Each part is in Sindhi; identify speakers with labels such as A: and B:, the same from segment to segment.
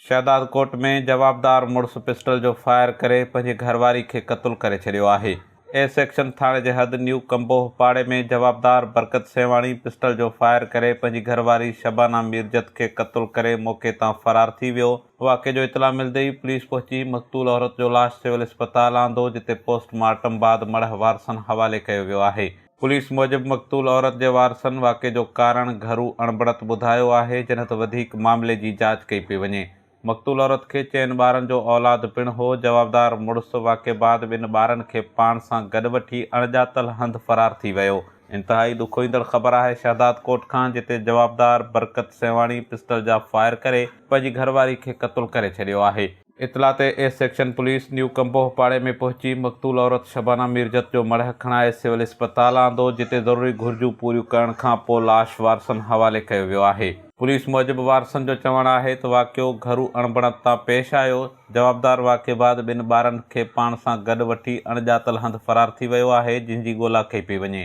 A: شهدادڪوٽ ۾ جوابدار مڙس پسٽل جو فائر ڪري پنهنجي گهرواري کي قتل ڪري ڇڏيو آهي. اي سيڪشن ٿاڻي جي حد نيو ڪمبوهه پاڙي ۾ جوابدار برڪت سيوهاڻي پسٽل جو فائر ڪري پنهنجي گهرواري شبانه ميرجت کي قتل ڪري موقعي تان فرار ٿي ويو. واقعي جو اطلاع ملندي ئي پوليس پهچي مقتول عورت جو لاش سول اسپتال آندو جتي پوسٽ مارٽم بعد مڙهه وارثن حوالي ڪيو ويو آهي. پوليس موجب مقتول عورت جي وارثن واقعي جو ڪارڻ گهرو اڻبڻت ٻڌايو آهي، جڏهن ته وڌيڪ معاملي جي جاچ ڪئي پئي وڃي. مقتول عورت کي چئن ٻارن جو اولاد پڻ هو، جوابدار مڙس واقعي بعد ٻن ٻارن کي پاڻ سان گڏ وٺي اڻڄاتل هنڌ فرار ٿي ويو. انتهائي ڏکوئيندڙ خبر آهي شهدادڪوٽ کان جتي جوابدار برڪت سيوهاڻي پسٽل جا فائر ڪري پنهنجي گهرواري کي قتل ڪري ڇڏيو آهي. اطلاع تي اي سيڪشن پوليس نيو ڪمبوهه پاڙي ۾ پهچي مقتول عورت شبانه ميرجت جو مڙهه کڻائي سول اسپتال آندو جتي ضروري گهرجون پوريون ڪرڻ کان پو لاش وارثن حوالي ڪيو ويو آهي. پوليس موجب وارثن جو چوڻ آهي ته واقعو گهرو اڻبڻت تان پيش آيو، جوابدار واقعي بعد ٻن ٻارن کي پاڻ سان گڏ وٺي اڻڄاتل هنڌ فرار ٿي ويو آهي جنهن جي ڳولا ڪئي پئي وڃي.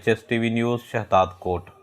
A: H S T V news Shahdadkot.